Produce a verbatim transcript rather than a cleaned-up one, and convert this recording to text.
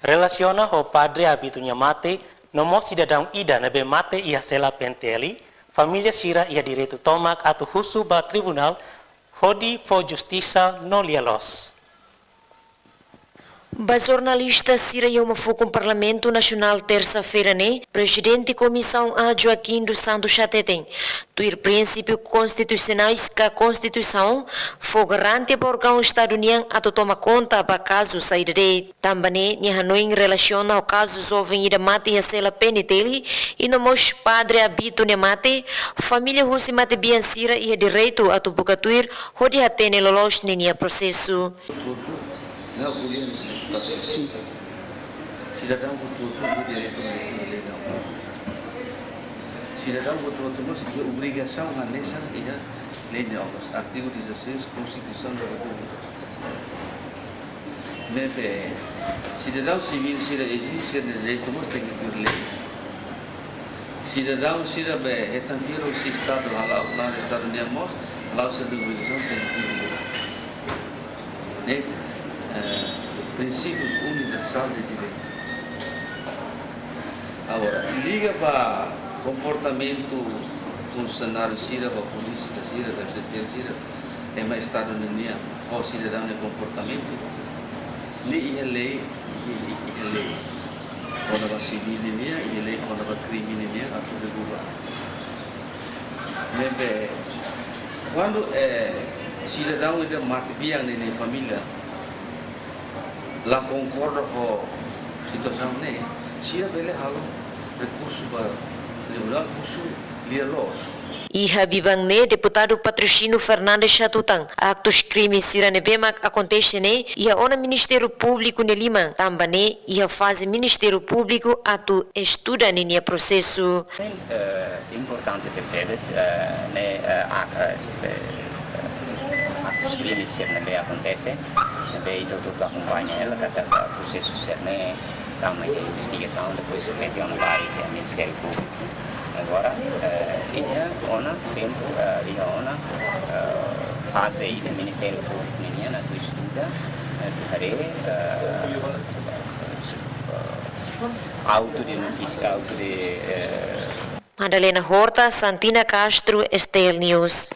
Relasiona ho Padre Abito nia mate, no mós sidadaun ida ne'ebé mate iha sela P N T L, família sira iha direitu tomak atu husu ba tribunál hodi fó justisa no lia-loos. Ba jornalista sira iha uma fukun Parlamentu Nasionál tersa-feira ne'e, Prezidente Komisaun A Joaquim dos Santos hateten, tuir prinsípiu konstitusionais ka Konstituisaun, fó garantia ba órgaun Estadu nian atu toma konta ba kazu saida de'it. Tanba ne'e, nia hanoin relasiona ho kazu joven ida mate iha sela P N T L, i no mós Padre Abito nia mate, família husi matebian sira iha direitu atu buka tuir hodi hatene loloos ninia prosesu. Sim. Sidadaun hotu-hotu iha direitu hanesan lei ne'e. Sidadaun hotu-hotu mós iha obrigasaun hanesan iha lei ne'e, artigu dezasseis Konstituisaun da Repúblika. Ne'ebé sidadaun sivíl sira ezije sira-nia direitu mós tenke tuir lei. Sidadaun sira be hetan fiar husi Estadu hala'o, planu Estadu nian mós, hala'o sira-nia obrigasaun tenke tuir lei. Ne'e, eh, princípios universal de direitu. Agora, liga ba komportamentu funsionáriu sira, ba polísia sira, ba P N T L sira, ema Estadu nian, ho sidadaun nia komportamentu, ne'e iha lei, iha, iha lei. Kona-ba sivíl nian, iha lei kona-ba krime nian, atu regula. Ne'ebé, kuandu, eh, sidadaun ida matebian ninia família la konkorda ho situasaun ne'e, sira bele halo rekursu ba tribunál husu lia-loos. Iha biban ne'e, Deputadu Patrocínio Fernandes hatutan, aktus krime sira ne'ebé mak akontese ne'e iha ona Ministériu Públiku nia liman, tanba ne'e iha faze Ministériu Públiku atu estuda ninia prosesu. Eh, importante tebetebes, eh, ne'e, eh, ak-, eh, eh, aktus krime sira ne'ebé akontese, sira ne'ebé ita hotu-hotu akompaña hela, katak prosesu sira ne'e tama iha investigasaun, depois submete ona ba iha Ministériu Públiku. Agora, eh, iha ona tempu, eh, iha ona, eh, faze ida Ministériu Públiku nian atu estuda, eh, atu haree, eh, autu de notísia, autu de, eh, Madalena Horta, Santina Castro, S T L News.